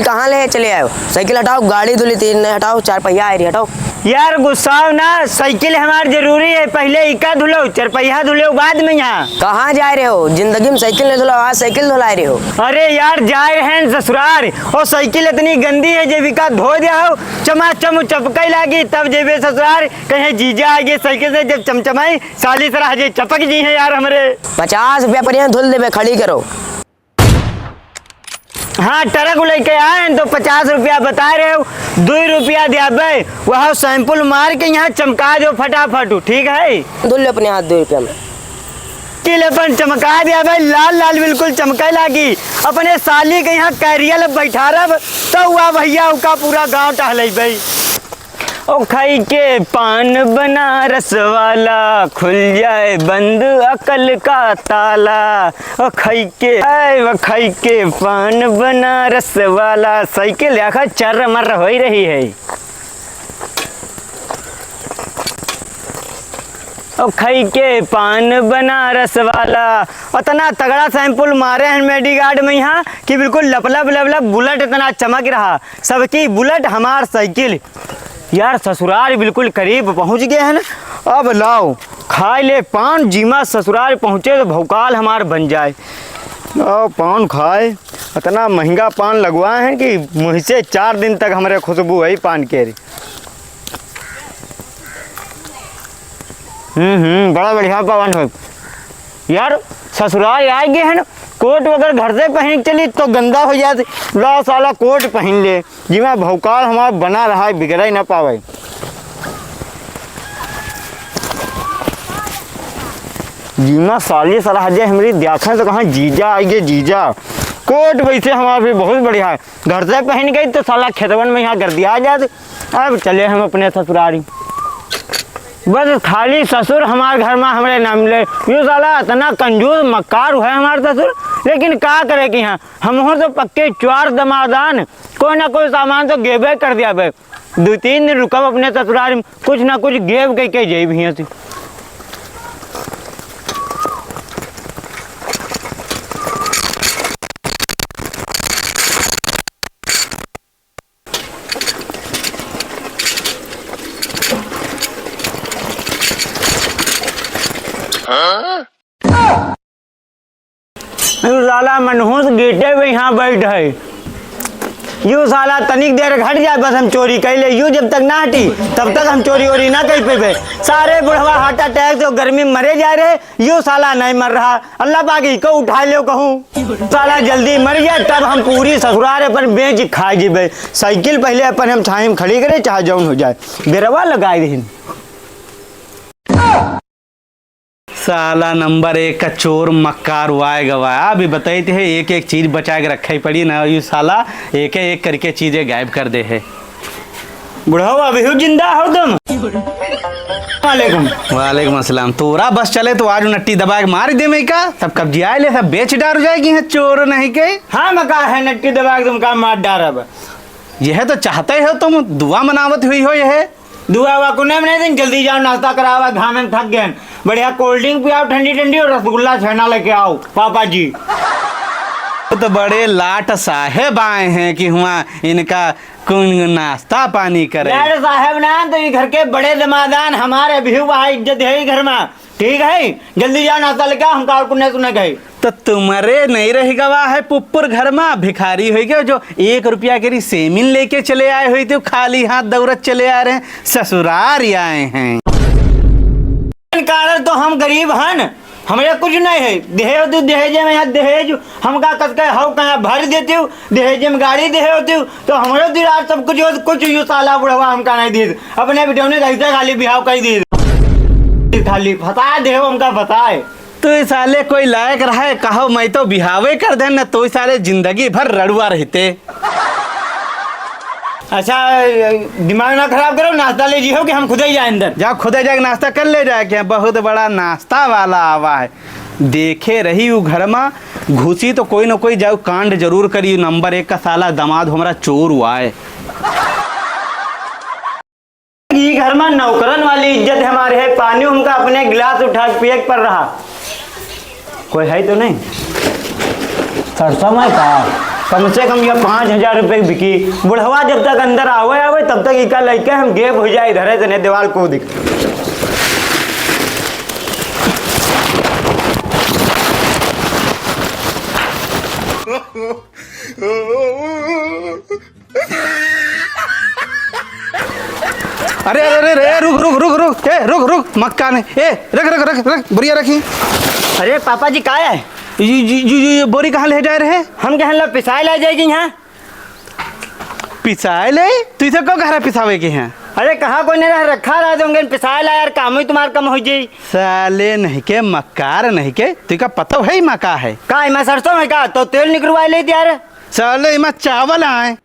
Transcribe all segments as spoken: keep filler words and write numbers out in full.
कहाँ ले चले आयो? साइकिल हटाओ, गाड़ी धुली तीन ने हटाओ, चार पहिया आए रही, हटाओ। यार गुस्साओ ना, साइकिल हमार जरूरी है, पहिले इका धुलो, चार पहिया धुलो बाद में यहाँ। कहाँ जाए रहे हो? जिंदगी में साइकिल नहीं धुलाओ, आज साइकिल धुलाए रहे हो। अरे यार जाए रहे हैं ससुरार, और साइकिल इतनी गंदी है, जब इका धो दिया हो, चमाचम चपकई लागी, तब जेबे ससुरार, कहे जीजा आगे साइकिल से जब चमचमाई, साली सराह जे चपक जी है यार हमरे। पचास रुपया पर यहाँ धुल देबे, खड़ी करो। हाँ, ट्रक लेके आए हैं तो पचास रुपया बता रहे हो, दुई रुपया द्याबे, वह सैंपल मार के यहाँ चमका दो फटाफट, ठीक है? धुल लो अपने हाथ दुई रुपया में। कि ले अपन चमका द्याबे, लाल लाल बिल्कुल चमके लागी। अपने साली के यहाँ कैरियल बैठा रब, तो हुआ भैया उका पूरा गाँव टहलेबे। ओ खाई के पान बनारस वाला, खुल जाए बंद अकल का ताला। ओ खाई के, आए, ओ खाई के पान बनारस वाला, साइकिल देखा चर मर हो रही है। ओ खाई के पान बनारस वाला, इतना तगड़ा सैंपल मारे हैं मेडीगार्ड में यहाँ कि बिल्कुल लपलप लपलप बुलेट इतना चमक रहा। सबकी बुलेट हमार साइकिल। यार ससुरार बिल्कुल करीब पहुँच गए हैं ना। अब लाओ खाए ले पान, जीमा ससुरार पहुँचे तो भौकाल हमार बन जाए। लाओ पान खाए, इतना महंगा पान लगवाए हैं कि मुँह से चार दिन तक हमरे खुशबू है पान के री। हम्म हम्म, बड़ा बढ़िया पान है। यार ससुरार आए गए हैं ना, कोट वगैरह घर से पहन के चली तो गंदा हो जात। ला साला कोट पहन ले, जिमा भौकाल हमार बना रहा है, बिगड़े ना पावे। जिमा साली सलाह जे हमरी देखें तो कहाँ जीजा आइए जीजा। कोट वैसे हमार भी बहुत बढ़िया है, घर से पहन गई तो साला खेतवन में यहाँ गर्दिया जात। अब चले हम अपने ससुरारी। बस खाली ससुर हमार घर में हमरे ना मिले। यू साला इतना कंजूस मक्कार है हमार ससुर, लेकिन का करे कि हाँ, हमहू तो पक्के चुआर दमादान, कोई ना कोई सामान तो गेबे कर द्याबे। दो तीन दिन रुकब अपने ससुरारी में, कुछ ना कुछ गेब कह के जाइब हियाँ से। यू साला मनहूस गेटे पे यहाँ बैठ है। यू साला तनिक देर हट जाए, बस हम चोरी कर ले। यू जब तक ना हटी, तब तक हम चोरी वोरी ना कर पेबे। सारे बुढ़वा हार्ट अटैक से गर्मी में मरे जा रहे, यू साला नहीं मर रहा। अल्लाह पाक इको उठा ले कहूँ। साला जल्दी मर जाए, तब हम पूरी ससुरार अपन बेच खा जीबे। साइकिल पहले अपन हम छाई में खड़ी करे, चाहे जौन हो जाए, बेरवा लगाए रही। साला नंबर एक का चोर मक्कार वाय गवाय। अभी बताइत है, एक एक चीज बचा के रखे पड़ी ना, यू साला एक एक करके चीजें गायब कर दे है। बुढ़ऊ, अभी जिंदा हो तुम? वालेकुम। वालेकुम अस्सलाम। तोरा बस चले तो आज नट्टी दबा के मार दे मैं का? सब कब्जिया ले, सब बेच डार जाएगी हैं चोर नहीं के। हाँ, मका है नट्टी दबा के तुमका मार डारब। यह तो चाहते हो तुम, दुआ मनावत हुई हो यह। दुआ हुआ कुने में नहीं दिन, जल्दी जाओ नाश्ता करावा, घामे में थक गए। बढ़िया कोल्ड ड्रिंक पियाओ ठंडी ठंडी और रसगुल्ला छेना लेके आओ पापा जी। तो बड़े लाट साहेब आए हैं कि हुआ इनका कौन नाश्ता पानी करे? लाट साहेब ना, तो ये घर के बड़े दमादान, हमारे भी वहाँ इज्जत है ही घर में। ठीक है, जल्दी जाओ नाश्ता लेके आओ, हमका और कुने सुने गए। तो तुम्हारे नहीं रह गवा है पुप्पुर घर में, भिखारी हो गए जो एक रुपया के री सेमिन लेके चले आए हुए थे, खाली हाथ दौड़त चले आ रहे हैं, ससुरार ही आए हैं। कारण तो हम गरीब हन, हमरे कुछ नहीं है। दहेज दू, दहेज में यहाँ दहेज हमका कस के हव कहाँ भर देती हूँ, दहेज में गाड़ी दे होती हूँ, तो हमरे दिल आज सब कुछ हो, कुछ यू साला बुढ़वा हमका नहीं दे। अपने बिटौने कैसे खाली बिहाव कर दी, खाली फंसा दे हमका फंसाए। तू ई साले कोई लायक रहे, कहो मैं तो बिहावे कर दे, न तू ई साले जिंदगी भर रड़ुआ रहते। अच्छा, दिमाग ना खराब करो, नाश्ता ले जी हो कि हम खुदे ही जाए अंदर। जाओ खुदे जाके नाश्ता कर ले जाए, क्या बहुत बड़ा नाश्ता वाला आवा है। देखे रही उ घर मा घुसी तो कोई न कोई जाऊ कांड जरूर करी। नंबर एक का साला दमाद हमरा चोर हुआ है। ई घर मा नौकरन वाली इज्जत हमारे है, पानी उनका अपने गिलास उठा के पिए के पड़ रहा। कोई है तो नहीं? सरसों में का? कम से कम ये पाँच हजार रुपये की बिकी। बुढ़वा जब तक अंदर आवे आवे, तब तक इका लइके हम गेप हो जाए इधरे से, नहीं दीवार को दिख। अरे, अरे, अरे, अरे, रुक, रुक, रुक, रुक, ए, रुक, रुक, मक्का नहीं, ए, रख, रख, रख, रख, बोरिया रखी। अरे पापा जी, का है? ये, ये, ये, ये, ये बोरी कहाँ ले जाए रहे? हम कहन ला पिसाए ला जाएगी यहाँ। पिसाए ले? तू इसे क्यों कह रहा पिसावे के हैं? अरे कहाँ कोई नहीं रह रखा रहा, जो हम कहन पिसाए ला यार, काम ही तुम्हार कम हो जाई। साले नहीं के, मक्कार नहीं के, तू का पता है इमा का है? का इमा सरसों है का? तो तेल निकलवा ले यार। साले इमा चावल आए।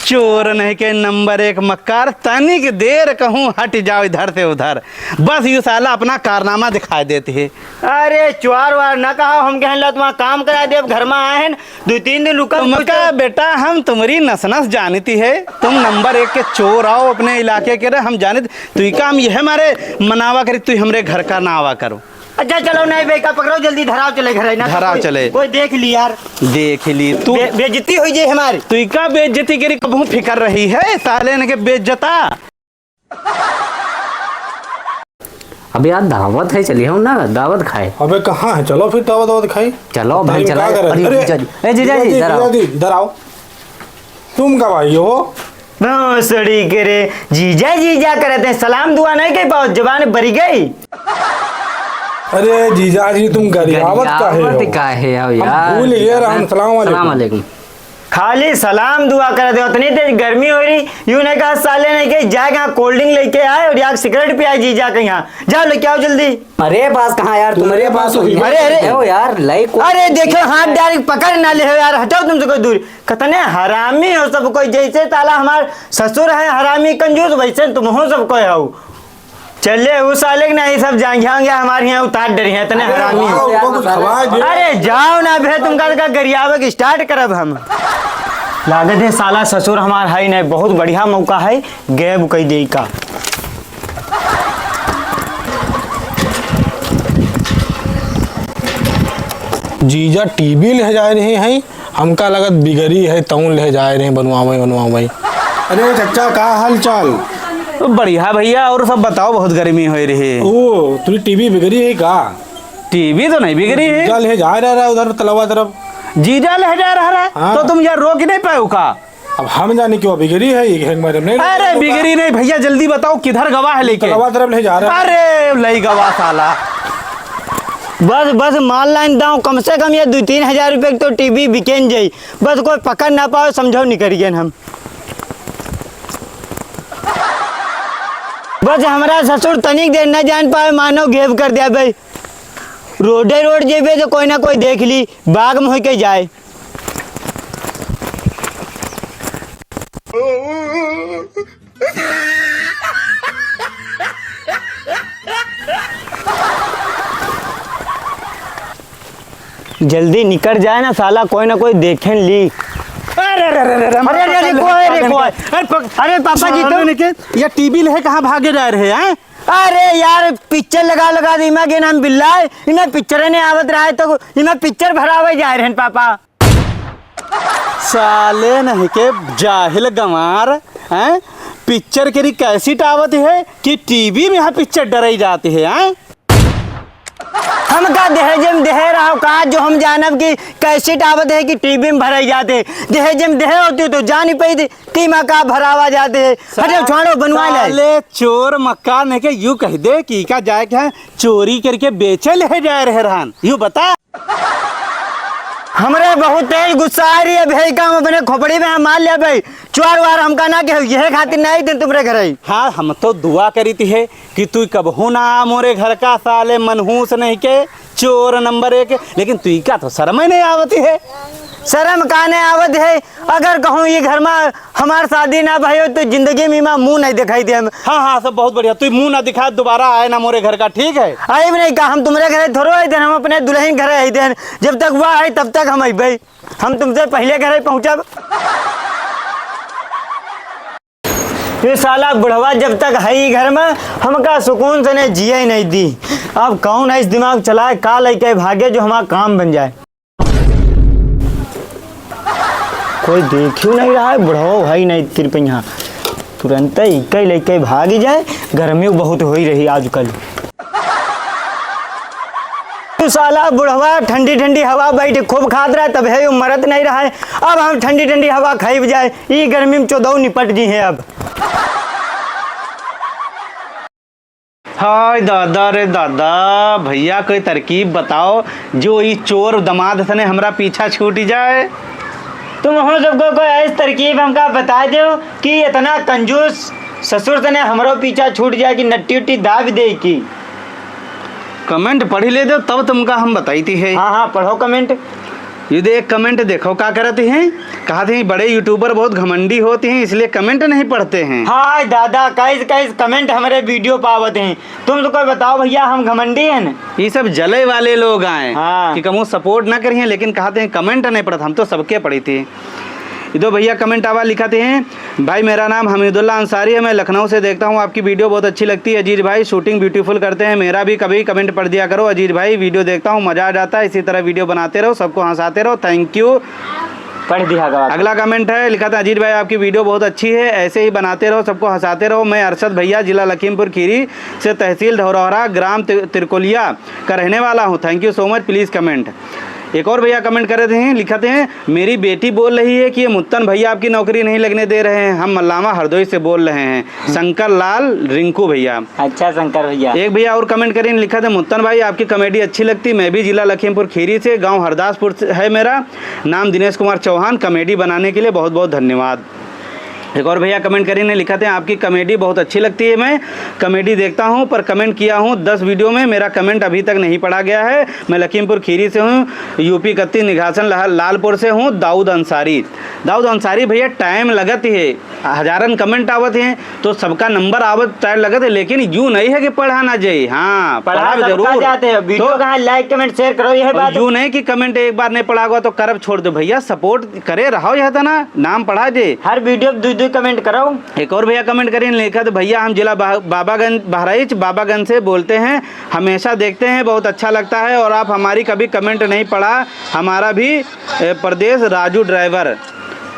चोर नहीं के नंबर एक मक्कार, तनिक देर कहूँ हट जाओ इधर से उधर, बस यू साला अपना कारनामा दिखाई देते है। अरे चोर वार ना कहा, हम कहन ला तुम्हारा काम करा दे, अब घर में आए हैं, दो तीन दिन रुका। तुमका बेटा हम तुम्हारी नस नस जानती है, तुम नंबर एक के चोर आओ अपने इलाके के रे, हम जानित, तू ही काम यह हमारे मनावा करी, तू हमरे घर का ना आवा करो। अच्छा चलो नहीं बे, का पकड़ो जल्दी, धराव चले घर, ना तो धराव कोई, चले। कोई देख ली यार। देख ली तू। बे-, बेइज्जती हुई जे हमारी। तू का बेइज्जती करी, कबहूँ फिकर रही है, साले ने के बेइज्जता। अब यार दावत है, चलिए हम ना दावत खाए। अबे कहाँ है, चलो फिर दावत, दावत खाई। चलो भाई, तारी चलो। का करे? अरे अरे, जीजा जी, ए जीजा जी, जीजा इधर आओ। जी, इधर आओ। तुम का भाई हो? भोसड़ी के रे, जीजा जीजा करत हैं, सलाम दुआ नहीं कह पाओ, जबान बरी गई। अरे जीजा जी, तुम गरियावत काहे हो? गरियावत काहे हो हम यार? भूल गए रहे, हम सलाम वालेकुम। सलाम वालेकुम। खाली सलाम दुआ करत हैं, उतनी तेज गर्मी हो रही, यूं नहीं कहा साले नहीं कहे, जाए कहाँ cold drink लेके आए और यहाँ सिगरेट पियाए जीजा के यहाँ, जाओ लेके आओ जल्दी। अरे पास कहाँ यार, तुम्हारे तुम्हारे पास पास हुई। अरे, अरे। हो यार, लाई को अरे देखो, हाथ direct पकड़ ना ले हो यार, हटाओ तुमसे कोई दूर। कतने हरामी हो सब कोई, जैसे साला हमार ससुर है हरामी कंजूस, वैसे तुम हो सब कोई हो। चले उ साले के नहीं, सब जांघिया वांघिया हमारे यहाँ उतार डरी हैं, इतने अरे हरामी वाह, हो। उनको कुछ खवा दे। अरे जाओ ना बे, तुमका का गरियावे के start करब हम। लागत है साला ससुर हमार है नहीं, बहुत बढ़िया मौका है, गैब कई दे का। जीजा टीवी ले जाए रहे हैं, हमका लगत बिगड़ी है, तउन ले जाए रहे बनवावे, बनवावे। अरे चच्चा, का हाल चाल? बढ़िया भैया, और सब बताओ, बहुत गर्मी होई रही। ओ, तुरी टीवी बिगड़ी है का? टीवी तो नहीं बिगड़ी है। जीजा ले जा रहा है उधर तलवा तरफ। जीजा ले जा रहा है? हाँ। तो तुम यार रोक नहीं पाए का? अब हम जाने क्यों बिगड़ी है, ये हैंग मारे नहीं अरे, रोकेगा। बिगड़ी नहीं भैया, जल्दी बताओ किधर गवा है लेके? तलवा तरफ ले जा रहा है। अरे, लई गवा साला। बस, बस, माल लाइन दाओ, कम से कम ये दो तीन हजार रुपये की तो टीवी बिकेन जाई। बस कोई पकड़ ना पावे, समझो निकल गए हम। बस हमरा ससुर तनिक देर न जान पावे, मानो गेब कर दिया भाई। रोडे रोड जेबे तो कोई ना कोई देख ली, बाग में होके जाए। जल्दी निकल जाए ना साला, कोई ना कोई देखेन ली। अरे, अरे, अरे, अरे, अरे, अरे, अरे, कोई, अरे, कोई। अरे, पक-, अरे, पापा जी, सामने तो निकल, ये टीवी ले कहाँ भागे जा रहे हैं? अरे यार, पिक्चर लगा लगा दे, इमा के नाम बिल्ला है, इमा पिक्चर नहीं आवत रहा है, तो इमा पिक्चर भरावे जा रहे हैं, पापा। साले नहीं के जाहिल गंवार, हैं? पिक्चर के री कैसेट आवत है कि टीवी में यहाँ पिक्चर डराई जाती है, हैं? हम का दहेज में दे रहा हो का, जो हम जानब कि कैसेट आवत है कि टीवी में भराई जाते? दहेज में दे होती तो जान ही पाई थी, टीमा का भरावा जाते है। हटे, सा-, छोड़ो, बनवा ले। साले चोर मक्का नहीं के यू कह दे कि का जाए के है, चोरी करके बेचे ले जाए रहे रहन, यू बता। हमरे बहुत तेज गुस्सा आ रही है भाई, का हम अपने खोपड़ी में मार ले भाई। चोर वार हमका ना कहे, यह खातिर नहीं दिन तुम्हरे घर आई। हाँ, हम तो दुआ करी थी है कि तू कबहू ना आ मोरे घर का, साले मनहूस नहीं के, चोर नंबर एक। लेकिन तू का तो शर्म ही नहीं आवती है। शर्म का नहीं आवत है? अगर कहूँ ये घर में हमार शादी ना भई हो तो जिंदगी में इमा मुँह नहीं दिखाई दे हम। हाँ, हाँ, सब बहुत बढ़िया। तू मुँह ना दिखा, दोबारा आए ना मोरे घर का, ठीक है? आइब नहीं का, हम तुम्हरे घरे थोड़ो आई देन, हम अपने दुल्हन घरे आई देन। जब तक वह आई तब तक हम अइबे। हम तुमसे पहले घरे पहुँचब। ये साला बुढ़वा जब तक है ही घर में, हमका सुकून से ने जिए ही नहीं दी। अब कौन ऐस दिमाग चलाए, का लइके भागे जो हमारा काम बन जाए। कोई देखियो नहीं रहा है, बुढ़वा भाई नहीं तिरपैया। तुरंत ही कई लइके भागी जाए, गर्मी बहुत होई रही आजकल। तू साला बुढ़वा ठंडी ठंडी हवा बैठ खूब खात रहा, तब है यो मरत नहीं रहा है। अब हम ठंडी ठंडी हवा खाइब जाए, ई गर्मी में चोदौ निपट जी हैं अब। हाय दादा रे दादा, भैया कोई तरकीब बताओ जो ई चोर दमाद सने हमरा पीछा छूट जाए। तुम हम सबको कोई ऐसी तरकीब हमका बता दो कि इतना कंजूस ससुर सने हमरो पीछा छूट जाए कि नट्टी उट्टी दाब दे की। कमेंट पढ़ ले दो तब तुमका हम बताई थी है। हाँ, हाँ, पढ़ो कमेंट। ये दे एक कमेंट देखो का करत हैं, कहत हैं बड़े यूट्यूबर बहुत घमंडी होते हैं इसलिए कमेंट नहीं पढ़ते हैं। हाय दादा, कैस कैस कमेंट हमारे वीडियो पावत हैं। तुम तो कोई बताओ भैया, हम घमंडी हैं न? ये सब जले वाले लोग आए हाँ। कि कमो सपोर्ट ना करिए, लेकिन कहत हैं कमेंट नहीं पढ़त, हम तो सबके पढ़ी थी। ये दो भैया कमेंट आवा लिखत हैं, भाई मेरा नाम हमीदुल्ला अंसारी है, मैं लखनऊ से देखता हूँ आपकी वीडियो बहुत अच्छी लगती है अजीज भाई, शूटिंग ब्यूटीफुल करते हैं, मेरा भी कभी कमेंट पढ़ दिया करो अजीज भाई, वीडियो देखता हूँ मज़ा आ जाता है, इसी तरह वीडियो बनाते रहो, सबको हंसाते रहो, थैंक यू। पढ़ दिया गवा। अगला कमेंट है, लिखत हैं अजीज भाई आपकी वीडियो बहुत अच्छी है, ऐसे ही बनाते रहो, सबको हंसाते रहो। मैं अरशद भैया, जिला लखीमपुर खीरी से, तहसील धौरहरा, ग्राम तिर-, तिरकोलिया का रहने वाला हूँ। Thank you so much, please comment। एक और भैया कमेंट करत हैं, लिखत हैं, मेरी बेटी बोल रही है कि ये मुत्तन भैया आपकी नौकरी नहीं लगने दे रहे हैं। हम मल्लावा हरदोई से बोल रहे हैं, शंकर लाल रिंकू भैया। अच्छा शंकर भैया। एक भैया और कमेंट करें, लिखत हैं, मुत्तन भाई आपकी कॉमेडी अच्छी लगती, मैं भी जिला लखीमपुर खीरी से, गांव हरदासपुर से है मेरा, नाम दिनेश कुमार चौहान। कॉमेडी बनाने के लिए बहुत बहुत धन्यवाद। एक और भैया कमेंट करें, लिखत हैं, आपकी कॉमेडी बहुत अच्छी लगती है, मैं कॉमेडी देखता हूँ पर कमेंट किया हूँ दस वीडियो में, मेरा कमेंट अभी तक नहीं पढ़ा गया है। मैं लखीमपुर खीरी से हूँ, यूपी कत्ती निघासन लह-, लालपुर से हूँ, दाऊद अंसारी। दाऊद अंसारी भैया, टाइम लगत है, हजारन कमेंट आवत हैं तो सबका नंबर आवत टाइम लगत है, लेकिन यूं नहीं है कि पढ़ा ना जाए। हाँ, पढ़ा पढ़ा सबका जरूर। जाते हैं, वीडियो तो कहाँ, लाइक कमेंट शेयर करो, यह और बात। यूं नहीं कि कमेंट एक बार नहीं पढ़ा हुआ तो करब छोड़ दो भैया, सपोर्ट करे रहो, यह था ना, नाम पढ़ा जे। हर वीडियो पे दो दो कमेंट करो। एक और भैया कमेंट करें, लिखत हैं, भैया हम जिला बा-, बाबागंज, बहराइच बाबागंज से बोलते हैं, हमेशा देखते हैं, बहुत अच्छा लगता है और आप हमारी कभी कमेंट नहीं पढ़ा, हमारा भी, ए, प्रदेश राजू ड्राइवर।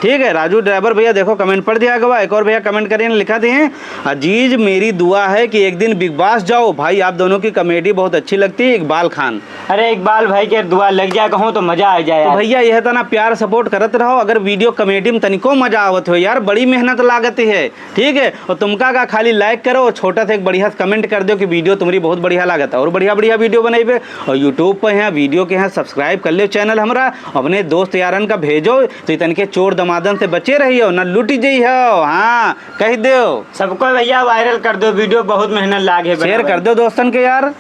ठीक है राजू ड्राइवर भैया, देखो कमेंट पढ़ दिया गवा। एक और भैया कमेंट करें, लिखत हैं, अजीज मेरी दुआ है कि एक दिन बिग बॉस जाओ भाई, आप दोनों की कॉमेडी बहुत अच्छी लगती है, इकबाल खान। अरे इकबाल भाई के दुआ लग जाए कहूँ तो मजा आ जाए तो यार। भैया यह तना प्यार सपोर्ट करत रहो, अगर वीडियो कॉमेडी में तनिको मजा आवत हो यार, बड़ी मेहनत लागत है, ठीक है। और तुमका का खाली लाइक करो और छोटा सा एक बढ़िया सा कमेंट कर दो कि वीडियो तुम्हारी बहुत बढ़िया लागत है और बढ़िया बढ़िया वीडियो बनाइबे। और यूट्यूब पर यहाँ वीडियो के यहाँ सब्सक्राइब कर लो चैनल हमरा, अपने दोस्त यारन का भेजो तो इतन के चोर दमादन से बचे रहियो ना लुट जइहो। हाँ कह दो सबको भैया वायरल कर दो वीडियो, बहुत मेहनत लागे शेयर कर दो दोस्तन के यार।